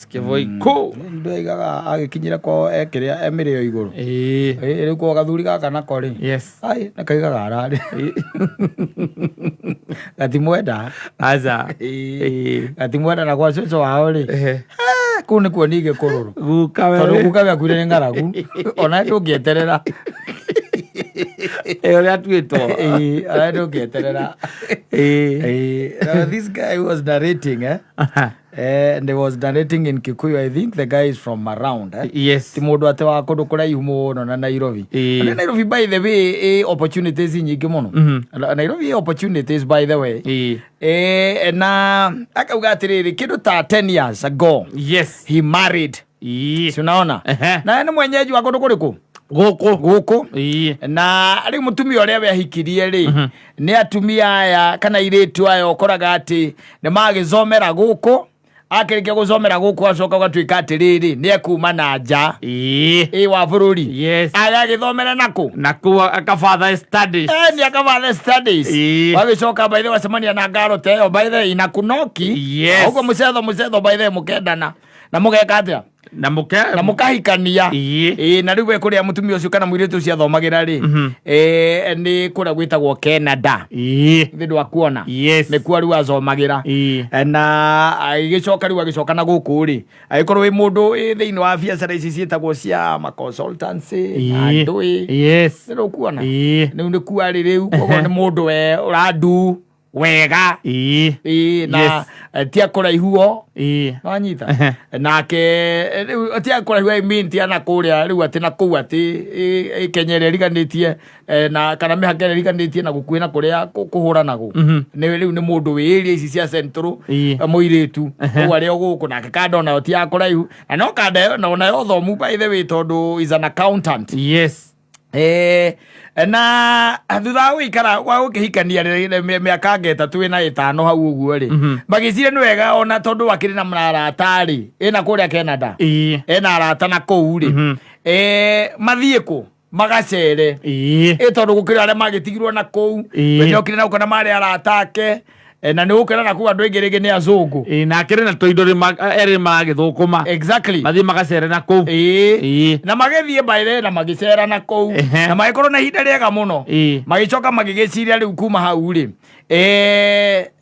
Kĩboikũ. Ndoigaga agĩkinyĩra kwao ekĩrĩa emĩrĩo igũrũ. Ĩĩ. Rĩu kwa gathuri gaka nako rĩ. Yes. Ai, na kaigaga ararĩ. Gatimwenda. Aca. Ĩĩ. Ĩĩ. Gatimwenda na kwa cũcũ wao rĩ. Ehe. Kũu nĩkuo ningĩ kũrũrũ. Guka we. Tondũ guka we akuire nĩ ng'aragu. Ona ndũngĩeterera. Ĩ ũrĩa atuĩtwo. Ĩĩ, ona ndũngĩeterera. Ĩĩ. Ĩĩ. Now this guy was narrating, eh? Aha. And he was narrating in Kikuyu. I think the guy is from around. Eh? Yes. Ti mũndũ atĩ wa kũndũ kũraihu mũno na Nairobi. Ĩĩ. Na Nairobi by the way ĩ opportunities nyingĩ mũno. Na Nairobi ĩ opportunities by the way. Ĩĩ. Na akauga atĩrĩrĩ, kĩndũ ta 10 years ago Yes. he married. Ĩĩ. Si unaona? Ehe. Na nĩ mwenyeji wa kũndũ kũrĩkũ? Gũkũ. Gũkũ. Ĩĩ. Na rĩu mũtumia ũrĩa wehikirie rĩ, nĩ atumia aya kana airĩtu aya ũkoraga atĩ nĩ magĩthomera gũkũ, akĩrĩkia gũthomera gũkũ acoka ũgatuĩka atĩrĩrĩ nĩ ekuma na nja Ĩĩ. ĩ wa bũrũri. Yes. Agagĩthomera nakũ? Na kũu akafather studies. Nĩ akafather studies. Ĩĩ. Wagĩcoka by the way wacemania na ngaro ta ĩyo by the way inakunoki. Yes. Ũguo mũcetho mũcetho by the way mũkendana na mũgeka atĩa? Na mũke. Na mũkahikania. Ĩĩ. Ĩĩ, na rĩu we kũrĩa mũtumia ũcio kana mũirĩtu ũcio athomagĩra rĩ, nĩ kũrĩa gwĩtagwo Canada. Ĩĩ. Thĩ ndwakuona. Yes. Nĩkuo rĩu athomagĩra. Ĩĩ. Na agĩgĩcoka rĩu agĩcoka na gũkũ rĩ, agĩkorwo wĩ mũndũ wĩ thĩinĩ wa biacara ici ciĩtagwo cia ma consultancy na Ĩĩ. ndũĩ. Yes. Nĩ ũkuona? Ĩĩ. Rĩu nĩkuo arĩ rĩu, koguo nĩ mũndũ we ũrandu wega. Ĩĩ. Ĩĩ, na Yes. ti a kũraihu o. Ĩĩ. Wanyita? Ehe. Nake rĩu ti a kũraihu, I mean ti a na kũrĩa rĩu atĩ na kũu atĩ ĩ Kenya ĩrĩa ĩriganĩtie na kana mĩhaka ĩrĩa ĩriganĩtie na gũkuhĩ na kũrĩa kũhũranagwo. Nĩ rĩu nĩ mũndũ wĩ area ici cia Central, Ĩĩ. mũirĩtu ũguo arĩ o gũkũ nake kanda onayo ti ya kũraihu na no kanda ĩyo na onayo thomu by the way tondũ is an accountant. Yes. Na thutha wa gũikara wa gũkĩhikania mĩaka anga 3 ĩna 5 hau ũguo rĩ, magĩciria nĩ wega ona tondũ akĩrĩ na arata rĩ, ĩna kũrĩa Canada. Ĩĩ. Ena arata na kũu rĩ, mathiĩ kũ magacere. Ĩĩ. Ĩ tondũ gũkĩrĩ arĩa magĩtigirwo na kũu. Ĩĩ. We nĩokire na gũkũ na marĩ arata ake. Na nĩ gũkĩra na kũu andũ aingĩ rĩngĩ nĩ azũngũ. Ĩĩ, na akĩrĩ na tũindo erĩ maragĩthũkũma. Exactly. Mathiĩ magacere na kũu. Ĩĩ. Ĩĩ. Na magĩthiĩ mbaire na magĩcera na kũu. Ehe. Na magĩkorwo na ihinda rĩega mũno. Ĩĩ. Magĩcoka magĩgĩciria rĩu kuma hau rĩ,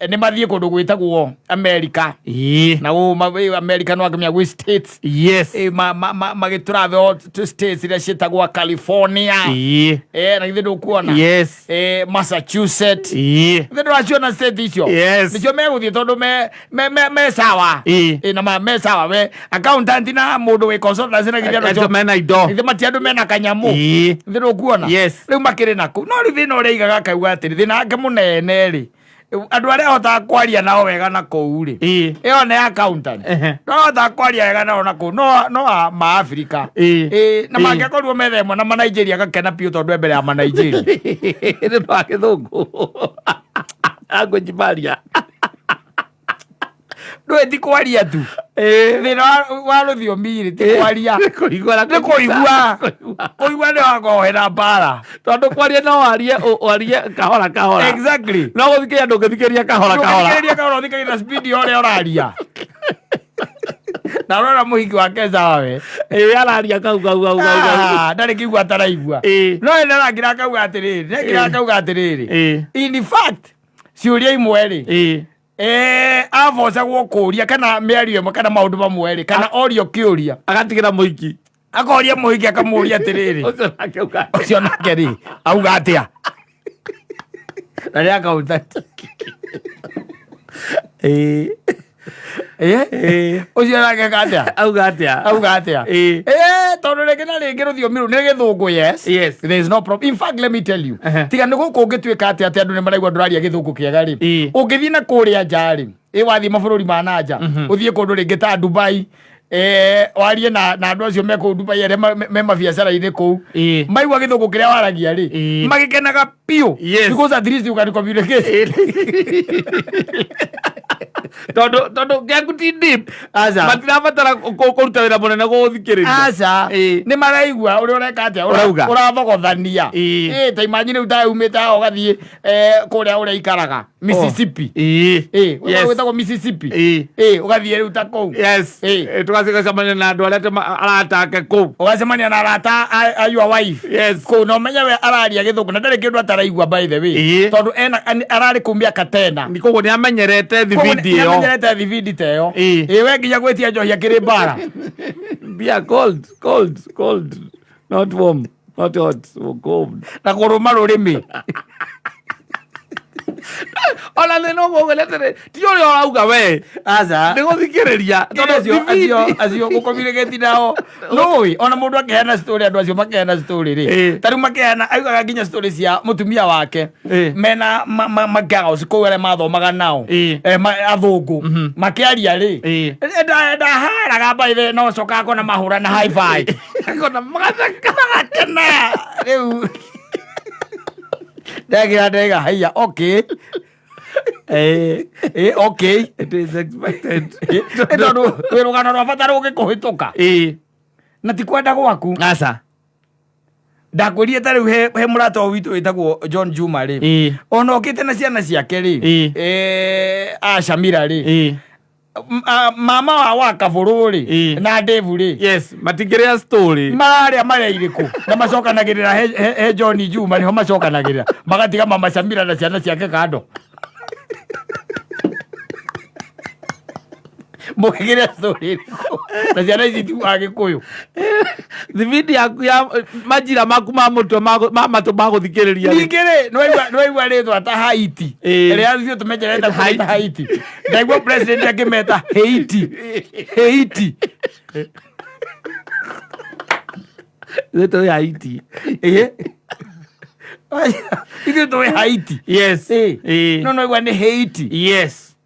nĩ mathiĩ kũndũ gwĩtagwo America. Ĩĩ. Na America no akĩmenya gwĩ States. Yes. Ĩĩ, magĩtravel to states iria ciĩtagwo California. Ĩĩ. Na githĩ ndũkuona? Yes. Massachusetts. Ĩĩ. Githĩ ndũraciona state icio? Yes. Nĩcio megũthiĩ tondũ me sawa. Ĩĩ. Na me sawa we accountant na mũndũ wĩ consultancy na githĩ andũ Acio acio mena indo. Githĩ mati andũ mena kanyamũ. Ĩĩ. Githĩ ndũkuona? Yes. Rĩu makĩrĩ nakũu. No rĩu thĩna ũrĩa aigaga akauga atĩrĩ, thĩna wake mũnene rĩ, andũ arĩa ahotaga kwaria nao wega na kũu rĩ, Ĩĩ. ĩyo nĩ accountant. Ehe. No ahotaga kwaria wega nao na kũu, no a ma Africa. Ĩĩ. Ĩĩ, na Ĩĩ. mangĩakorirwo metha ĩmwe na ma Nigeria agakena biũ tondũ e mbere ya ma Nigeria. Nĩ wa gĩthũngũ. Language barrier. Ndũĩ ti kwaria tu. Thĩna wa rũthiomi rĩ, ti kwaria. Nĩ kũigua na Nĩ kũigua. Kũigua. Kũigua nĩ wakohera mbara. Tondũ kwaria no warie kahora kahora. Exactly. No gũthikĩrĩria ndũngĩthikĩrĩria kahora kahora. Ndũngĩthikĩrĩria kahora, ũthikagĩrĩria speed ya ũrĩa ũraria. Na ũrona mũhiki wake sawa we. Ĩĩ, araria kau kau kau kau kau. Ndarĩ kĩigua ataraigua. Ĩĩ. No ĩna arakira akauga atĩrĩrĩ, nĩakira akauga atĩrĩrĩ. Ĩĩ. In fact, ciũria imwe rĩ, Ĩĩ. Abocagwo kũria kana mĩario ĩmwe kana maũndũ mamwe rĩ, kana orio kĩũria. Agatigĩra mũhiki. Akoria mũhiki akamũria atĩrĩrĩ. Ũcio nake auga atĩa? Ũcio nake rĩ, auga atĩa? Na nĩ accountant. Ĩĩ. Ĩĩ. Ũcio nake auga atĩa? Auga atĩa? Auga atĩa? Ĩĩ. Tondũ rĩngĩ na rĩngĩ rũthiomi rũu nĩ gĩthũngũ, yes. Yes. There is no problem. In fact, let me tell you. Ehe. Tiga nĩ gũkũ ũngĩtuĩka atĩ andũ nĩ maraigua ndũraria gĩthũngũ kĩega rĩ. Ĩĩ. Ũngĩthiĩ na kũrĩa nja rĩ, wathiĩ mabũrũri ma na nja, ũthiĩ kũndũ rĩngĩ ta Dubai, warie na andũ acio me kũu Dubai arĩa me mabiacara-inĩ kũu. Ĩĩ. Maigua gĩthũngũ kĩrĩa waragia rĩ, Ĩĩ. magĩkenaga biũ. Yes. Because at least you can communicate. Tondũ gĩaku ti deep. Aca. Matirabatara kũruta wĩra mũnene gũgũthikĩrĩria. Aca. Ĩĩ. Nĩ maraigua ũrĩa ũreka atĩa, Ũrauga. ũrathogothania. Ĩĩ. Ĩĩ, ta imagine rĩu ta umĩte haha ũgathiĩ, kũrĩa ũrĩa ikaraga. Mississippi. Ĩĩ. Ĩ, Yes. wĩtagwo Mississippi. Ĩĩ. Ĩ, ũgathiĩ rĩu ta kũu. Yes. Ĩĩ. Tũgathiĩ gũcemania na andũ arĩa aratake kũu. Ũgacemania na arata a your wife. Yes. Kũu na ũmenye we araria gĩthũngũ na ndarĩ kĩndũ ataraigua, by the way. Ĩĩ. Tondũ ena ararĩ kũu mĩaka tena. Nĩ koguo nĩ amenyerete thibindi ĩyo. Nĩamenyerete thibindi ta ĩyo. Ĩĩ. Ĩ, we nginya gwĩtia njohi akĩrĩ mbara. Beer cold, cold, cold. Not warm, not hot, cold. Na kũrũma rũrĩmĩ. Ona thĩna ũguo ũguo nĩ atĩrĩ, ti ũrĩa ũrauga we. Aca. Nĩ gũthikĩrĩria. Tondũ acio thibindi- acio acio gũkomirĩgĩti nao nũĩ ona mũndũ akĩheana story, andũ acio makĩheana story rĩ, Ĩĩ. ta rĩu makĩheana augaga nginya story cia mũtumia wake Ĩĩ. mena ma girls kũu arĩa mathomaga nao. Ĩĩ. Athũngũ makĩaria rĩ, ndaharaga by no cokaga kona mahũra na high five. Akona magatheka. Magakena. Rĩu ndagira ndaiga haiya, okay. Okay. It is expected. Tondũ wĩ rũgano rwa bata rũngĩkũhĩtũka na ti kwenda gwaku. Aca. Ndakwĩrire ta rĩu he mũrata ũyũ witũ wĩtagwo John Juma rĩ, ona okĩte na ciana ciake rĩ, a Shamira rĩ, mama wa Wakabũrũ rĩ, na Devu rĩ, Yes, matingĩrĩa story. Mararĩa marĩa irĩkũ na macokanagĩrĩra he John Juma nĩho macokanagĩrĩra, magatiga mama Shamira na ciana ciake kando. Mũkĩgĩrĩa story ĩrĩkũ na ciana ici tiugaga Gĩkũyũ? Thibindi yaku ya majira maku ma mũtwe ma matũ ma gũthikĩrĩria rĩ. Ningĩ rĩ, nĩwaigua rĩtwa ta Haiti, ĩrĩa ithuĩ tũmenyerete kũrĩ ta Haiti, ndaigua president akĩmeta Haiti, Haiti. Ithuĩ tũrĩ Haiti. Ĩĩ, ithuĩ tũĩ Haiti. Yes. Ĩĩ. Ĩĩ. No nĩwaigua nĩ Haiti. Yes.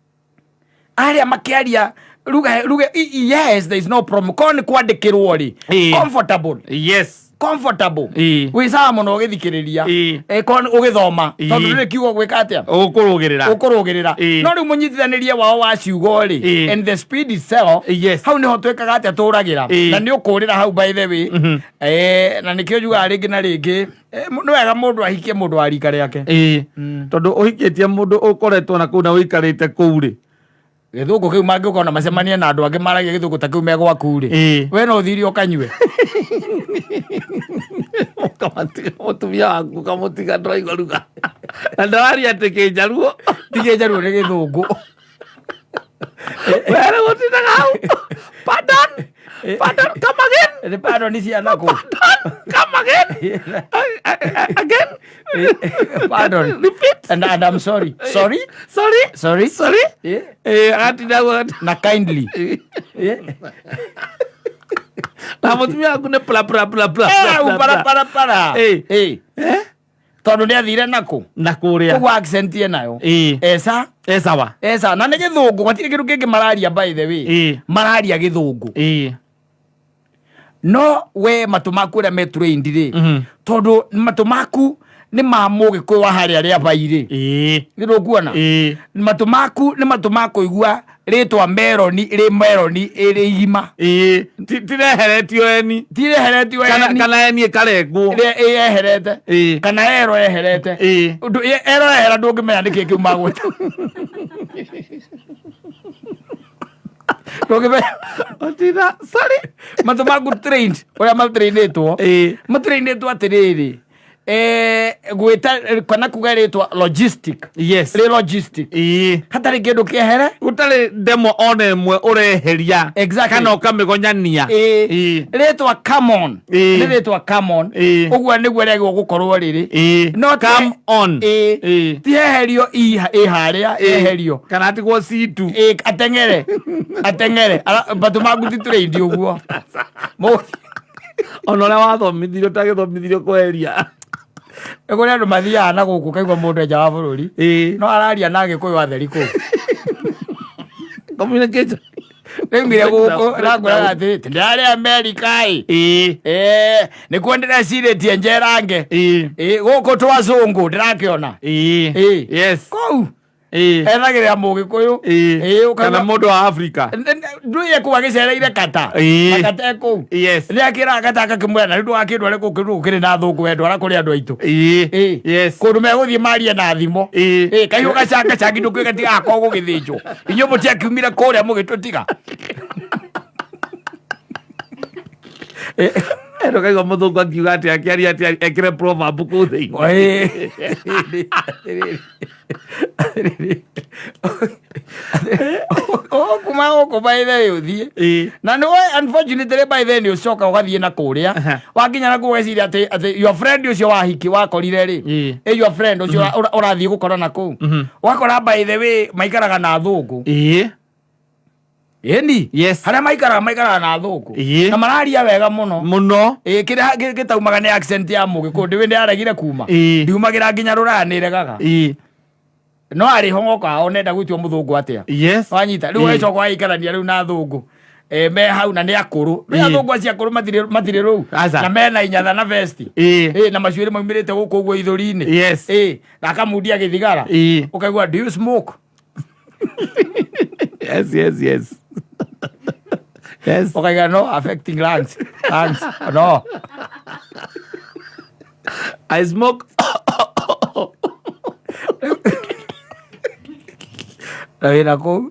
Arĩa makĩaria ruga yes, there is no problem. Korwo nĩ kwandĩkĩrwo rĩ, comfortable. Comfortable. Wĩ sawa mũno ũgĩthikĩrĩria. Korwo nĩ ũgĩthoma, tondũ ndũrĩ kiugo gwĩka atĩa. Ũkũrũgĩrĩra. Ũkũrũgĩrĩra. No rĩu mũnyitithanĩrie wao wa ciugo rĩ, and the speed itself, hau nĩho twĩkaga atĩa, tũragĩra. Na nĩ ũkũrĩra hau, by the way. Na nĩkĩo njugaga rĩngĩ na rĩngĩ, nĩ wega mũndũ ahikie mũndũ wa rika rĩake. Ĩĩ, tondũ ũhikĩtie mũndũ ũkoretwo na kũu na ũikarĩte kũu rĩ, Gĩthũngũ kĩu mangĩũka ona macemanie na andũ angĩ maragia gĩthũngũ ta kĩu megwaku rĩ, we no ũthire ũkanyue. Ũkamatiga mũtumia waku, ũkamũtiga ndũraigua ruga na ndararia atĩ kĩnjaruo. Ti kĩnjaruo, nĩ gĩthũngũ. Were gũtindaga hau, "Pardon, pardon, come again." Nĩ pardon ciana kũ? "Come again, again." Pardon. Repeat. And I'm sorry, sorry. Sorry. Sorry. Sorry. Agatinda guo. Na kindly. Na mũtumia waku nĩ pla pla pla pla pla, pla, Para pla. para para. Tondũ nĩ athire nakũ Na kũrĩa. Koguo accent enayo. Esa. Sawa. Esa na nĩ gĩthũngũ, gwatirĩ kĩndũ kĩngĩ mararia, by the way. Mararia gĩthũngũ. No we matũ maku ũrĩa me trained rĩ, tondũ matũ maku nĩ ma mũgĩkũyũ wa harĩa rĩa bai rĩ, nĩ ndũkuona matũ maku nĩ matũ ma kũigua rĩtwa meroni rĩ meroni ĩrĩ igima. Ĩĩ. Tireheretio eni. Tireheretio Kana eni. Kana eni ĩkarengwo. Ĩrĩa ĩyeherete. Kana ero yeherete. Ero yehera ndũngĩmenya nĩkĩ kĩu magwĩta, ndũngĩmenya. Otina, sorry. Matũ maku trained ũrĩa matrainĩtwo, matrainĩtwo atĩrĩrĩ, gwĩta kana kuga rĩtwa logistic, rĩ logistic, hatarĩ kĩndũ kĩehere. Gũtarĩ ndemwa ona ĩmwe ũreheria. Kana ũkamĩgonyania. Rĩtwa come on, nĩ rĩtwa come on. Ũguo nĩguo rĩagĩrĩirwo gũkorwo rĩrĩ. No Come on. Ti heherio i ĩ harĩa eherio. Kana atigwo citu. Ateng'ere ateng'ere. Matũ maku ti trained ũguo. Ona ũrĩa wathomithirio ũtagĩthomithirio kweheria. Nĩ kũrĩ andũ mathiaga na gũkũ kaigua mũndũ e nja wa bũrũri, no araria na Gĩkũyũ atheri kũu. Communication. Rĩu gũkũ rakwĩraga atĩrĩ, ndĩrarĩ Amerika ĩ. Nĩkuo ndĩrecirĩtie njerange. Gũkũ twazũngũ ndĩrakĩona. Yes. Kũu. Ethagĩrĩra mũgĩkũyũ. Ĩĩ, kana ũkauga mũndũ wa Africa. Ndũye kũu agĩcereire kata. Na kata e kũu. Nĩ akĩraga kata agakĩmwĩra na rĩu ndũgakĩndware kũu kĩndũ gũkĩrĩ na thũngũ we ndwara kũrĩ andũ aitũ. Kũndũ megũthiĩ marie na thimo. Kahiũ gacanga cangi ndũkũĩ gatigakorwo gũgĩthĩnjwo. Inyuĩ mũtiakiumire kũrĩa mũgĩtũtiga. Ndũkaigua mũthũngũ akiuga atĩ akĩaria atĩ ekĩre proverb kũu thĩinĩ. Kuma gũkũ by the way ũthiĩ na nĩ we unfortunately by the way nĩ ũcoka ũgathiĩ na kũrĩa. Wakinya na kũu ũgeciria atĩ your friend ũcio wahiki wakorire rĩ, your friend ũcio ũrathiĩ gũkora na kũu, ũgakora by the way maikaraga na thũngũ. Ĩni. Harĩa maikaraga na thũngũ. Na mararia wega mũno. Mũno. Ĩ kĩrĩa gĩtaumaga nĩ accent ya mũgĩkũyũ ndĩwĩ nĩ yaregire kuma. Ndiumagĩra nginya rũraya nĩ ĩregaga. No arĩ hongoka ao nenda gwĩtio mũthũngũ atĩa. Wanyita rĩu ũgĩcoka ũgaikarania rĩu na thũngũ. Me hau na nĩ akũrũ. Rĩu athũngũ acio akũrũ matirĩ rũu. Aca. Na mena inyatha na vesti. Na macuĩrĩ maumĩrĩte gũkũ ũguo ithũri-inĩ. Na akamundia gĩthigara. Ũkaigua, do you smoke? Yes. Ũkaiga no affecting lungs. Lungs. No. I smoke. Na wĩna kũu.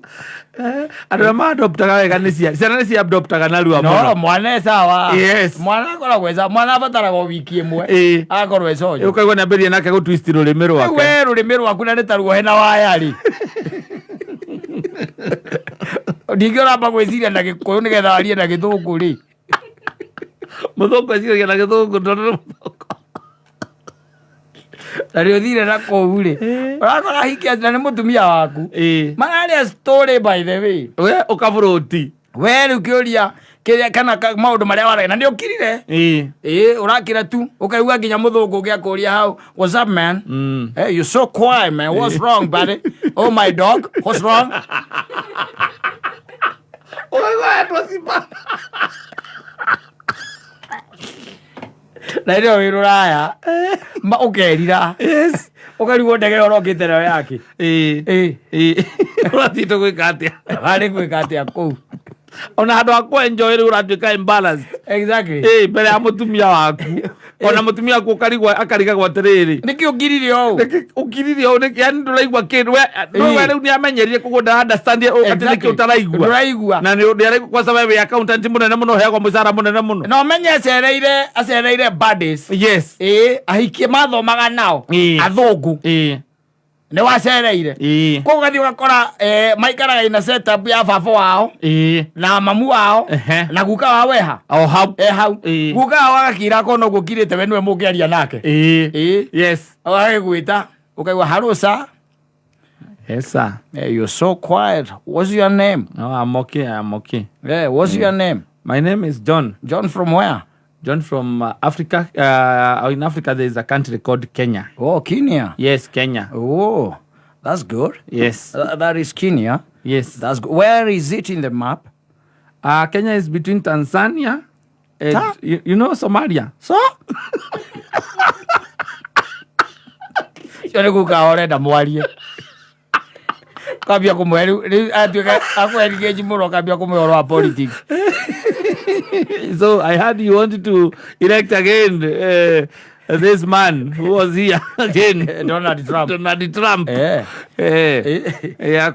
Andũ arĩa maadoptaga wega nĩ ciana. Ciana nĩ ciadoptaga narua No, mũno. mwana e sawa. Yes. Mwana akoragwo e sawa. Mwana abataraga o wiki ĩmwe. Agakorwo e conjo. Ũkaigua nĩ ambĩrĩria nake gũtwist rũrĩmĩ Rĩu rwake. we rũrĩmĩ rwaku na nĩ ta ruohe na waya rĩ. Ningĩ ũramba gwĩciria na gĩkũyũ nĩgetha warie na gĩthũngũ rĩ. Mũthũngũ eciragia na gĩthũngũ tondũ nĩ mũthũngũ. Na nĩ ũthire na kũu rĩ. Ũrakora hiki na nĩ mũtumia waku. Mararia story by the way. We ũkaburũti. We rĩu kĩũria kĩrĩa kana maũndũ marĩa waragia na nĩ ũkirire. Ũrakira tu ũkaigua nginya mũthũngũ ũngĩ akũria hau, what's up man? Hey, you're so quiet man. What's wrong buddy? Oh my dog, what's wrong? Ũkaigua etwo cipa. Na ĩrĩa wĩ rũraya ũkerira. Ũkarigwo ndege ĩyo ũrokĩte nayo yake. Ũrathiĩte gwĩka atĩa? Warĩ gwĩka atĩa kũu? Ona handũ ha kũ-enjoy rĩu ũratuĩka imbalanced. Mbere ya mũtumia waku. Ona mũtumia waku ũkarigwo akarigagwo atĩrĩrĩ. Nĩkĩ ũngirire ũũ? Nĩkĩ ũkirire ũũ nĩkĩ? Yani ndũraigua kĩndũ. We no we rĩu nĩ amenyerire koguo ndara understand atĩ nĩkĩ ũtaraigua. Ndũraigua. Na nĩ nĩ kwanza we wĩ accountant mũnene mũno ũheagwo mũcara mũnene mũno. Na ũmenye acereire buddies. Ahikie mathomaga nao. Athũngũ. Nĩ wacereire. Koguo ũgathiĩ ũgakora maikaraga ina setup ya baba wao. Na mamu wao. Na guka wao eha. O hau. E hau. Guka wao agakira akona ũguo ũkirĩte we nĩwe mũngĩaria nake. Agagĩgwĩta ũkaigua hello sir. Yes sir. Hey, you're so quiet. What's your name? No, I'm okay. I'm okay. Hey, what's your name? My name is John. John from where? John from Africa. In Africa, there is a country called Kenya. Oh, Kenya. Yes, Kenya. Oh, that's good. Yes. That is Kenya. Yes. That's good. Where is it in the map? Kenya is between Tanzania and you know Somalia. So? Cio nĩ guka ũrenda mwarie. Kambia kũmũhe rĩu atuĩka akũhe mũno kambia kũmũhe ũhoro wa politics. So I heard you wanted to elect again this man who was here again. Donald Trump. Donald Trump. Yeah, Yeah,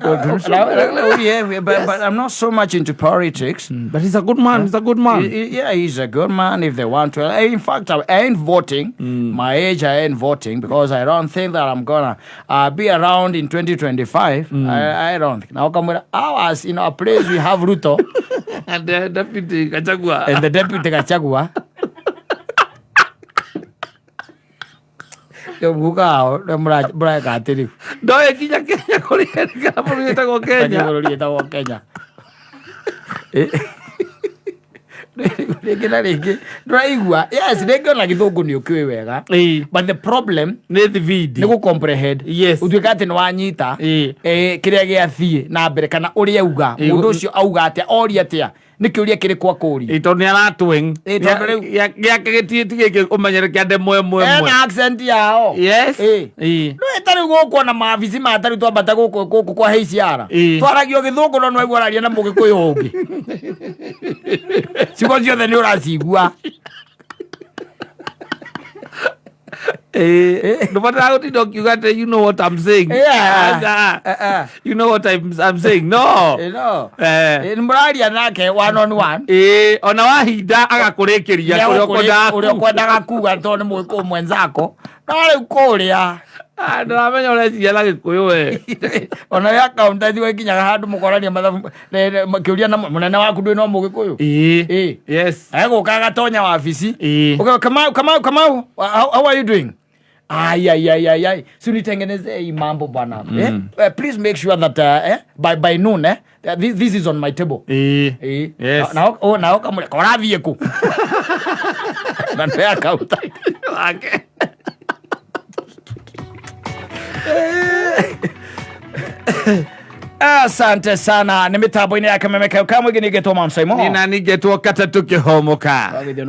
but I'm not so much into politics. But he's a good man. He's a good man. Yeah, he's a good man if they want to. In fact, I ain't voting. My age, I ain't voting because I don't think that I'm gonna be around in 2025. I don't think. Now, come with ours in our place, we have Ruto. And the deputy Gachagua. And the deputy Gachagua. Rĩu guka wao nĩ mũreka atĩ rĩu. Ndoĩ nginya Kenya kũrĩ kana bũrũri wĩtagwo Kenya. Bũrũri wĩtagwo Kenya. Rĩngĩ na rĩngĩ ndũraigua. Yes, rĩngĩ ona gĩthũngũ nĩ ũkĩũĩ wega. But the problem Nĩ thibindi. nĩ gũ comprehend. Ũtuĩka atĩ nĩ wanyita, kĩrĩa gĩathiĩ na mbere kana ũrĩa auga. Mũndũ ũcio auga atĩa, oria atĩa. Nĩ kĩũria kĩrĩkũ akũria? Tondũ nĩ aratwing. Tondũ rĩu Gĩake gĩtirĩ ti gĩkĩ ũmenyere kĩa ndemwa ĩmwe ĩmwe. Ena accent yao. Yes. No Ta rĩu gũkũ ona mawabici ma tarĩu twambata gũkũ gũkũ kwa HR, twaragio gĩthũngũ, no nĩwaigua araria na mũgĩkũyũ ũngĩ, ciugo ciothe nĩ ũracigua. Ndũbatara gũtinda ũkiuga atĩ you know what I'm saying. Aca. You know what I'm saying, no. No. Nĩ mũraria nake one on one. Ona wahinda agakũrĩkĩria kũrĩa ũkwendaga. Ũrĩa ũkwendaga kuga, tondũ nĩ mũgĩkũyũ mwenzako, no rĩu kũrĩa Ah, ndĩramenya ũreciria na gĩkũyũ we. Ona we accountant wekinyaga handũ mũkorania mathabu makĩũria na mũnene waku, ndwĩ no mũgĩkũyũ. Egũka agatonya wabici. Okay, Kamau, Kamau, Kamau, how are you doing? Ai, ai, ai, ai, ai. Si unitengenezee hii mambo bwana. Eh? Please make sure that by noon, eh, this is on my table. Na oh, na okamũre korathiĩ kũ? Na nĩ accountant. Wake. Asante sana, nĩ mĩtambo-inĩ ya Kameme Kamwe nĩgetwo Mamsaimo. Nina nĩgetwo Katatũ Kĩhomoka. Wagithio.